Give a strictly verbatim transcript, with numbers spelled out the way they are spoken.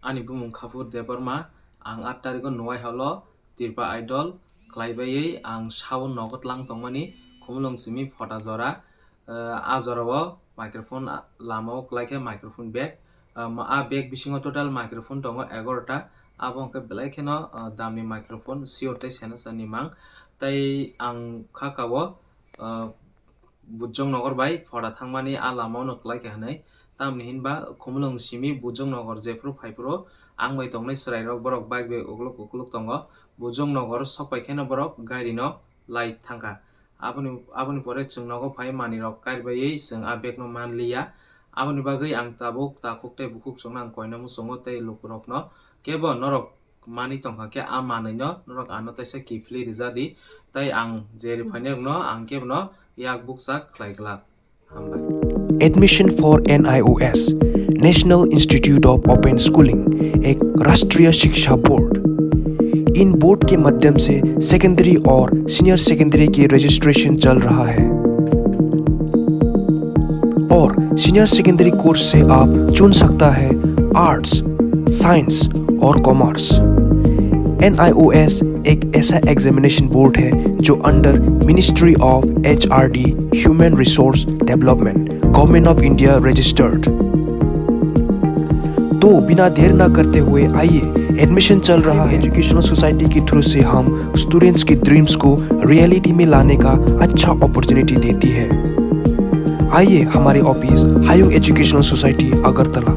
Ani bumung Khapur Debbarma, ang aat tarigo Noai holo Tripura Idol khlaibai ang sao nogo tlang tongmani Khumulwng simi phoda jora. Ah, a jorao microphone, ah, lamao kwlai khe microphone bag. Ah, ma-, a bag bisingo total microphone tongo egaroh ta. Abo hwnkhe belai kheno, ah, damni microphone, sure tei sensa ni mang. Tei ang kha kao, ah, Bujong Nogor bai phoda thangmani a lamao no kwlai kha hwnwi. Tamni hinba Khumulwng simi Bujong Nogor jephru phaiphuru ang bai tongnai chwrairok borok bike bai ukluk ukluk tongo. Bujong Nogor sokpai kheno borok gari no lai thangkha. Aboni, aboni pore chwng nogo phai manwirok kairbaiwi chwng a bag no manliya. Aboni bagwi ang tabuk takhuk tei bukhuk chwngno ang koina muchungo tei lukurokno kebo norok manwi tongkha khe a manwino norok ano teisa kiphilwi rwja di, tei ang je rwphainairokno ang kebono yak bukchak khlai glak. Hambai. Admission for N I O S, National Institute of Open Schooling, एक राष्ट्रीय शिक्षा बोर्ड। इन बोर्ड के माध्यम से सेकेंडरी और senior secondary की रजिस्ट्रेशन चल रहा है। और सीनियर सेकेंडरी कोर्स से आप चुन सकता है आर्ट्स, साइंस और कॉमर्स। एन आई ओ एस एक ऐसा एग्जामिनेशन बोर्ड है जो under ministry of H R D, human resource development, government of India registered. तो बिना देर ना करते हुए आइए, एडमिशन चल रहा है। एजुकेशनल सोसाइटी के थ्रू से हम स्टूडेंट्स की ड्रीम्स को रियलिटी में लाने का अच्छा अपॉर्चुनिटी देती है। आइए हमारे ऑफिस हायुंग एजुकेशनल सोसाइटी अगरतला।